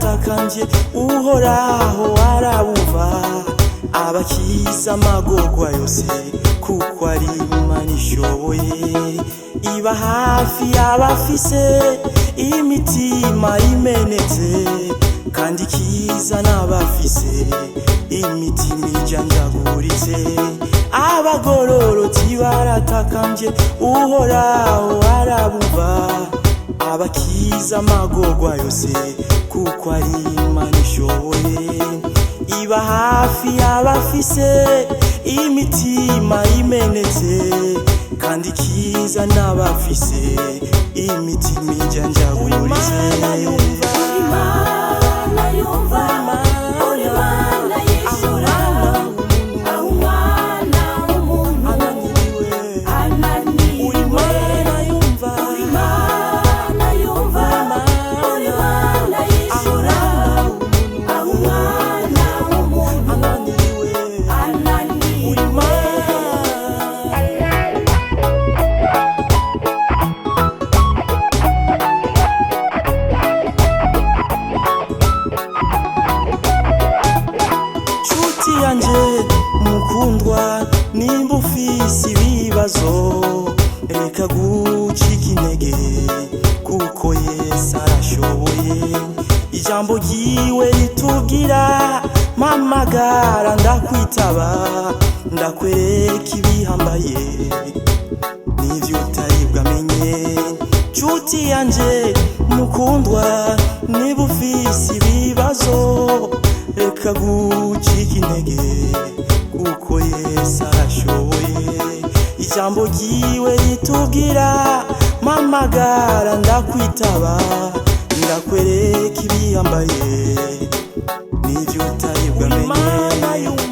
baratakambye, Uhoraho arabumva, abakiza amagorwa yose, kuko ari Imana ishoboye. Iba hafi y'abafise imitima imenetse, kandi ikiza n'abafise imitima ijanjaguritse. Abagororotsi baratakambye, Uhoraho arabumva, abakiza amagorwa yose, kuko ari Imana ishoboye. Iba hafi y'abafise imitima imenetse, kandi ikiza n'abafise imitima ijanjaguritse. Imana yumva, uri Imana yishura, aho umwana w'umuntu Ananiriwe. ananiwe. Uri Imana yumva, Uri Imana yumva, uri Imana yishura, aho umwana w'umuntu ananiriwe. ananiwe. Uri Imana. Nshuti yanje mukundwa, nimba ufise ibibazo, reka gucika intege, kuko Yesu arashoboye. Ijambo ryiwe ritubwira: mpamagara ndakwitaba, ndakwereka ibihambaye n'ivyo utari bwamenye. Nshuti yanje mukundwa, niba ufise ibibazo, reka gucika intege, kuko Yesu arashoboye. Ijambo ryiwe ritubwira: mpamagara ndakwitaba, ndakwereka ibihambaye n'ivyo utari bwamenye.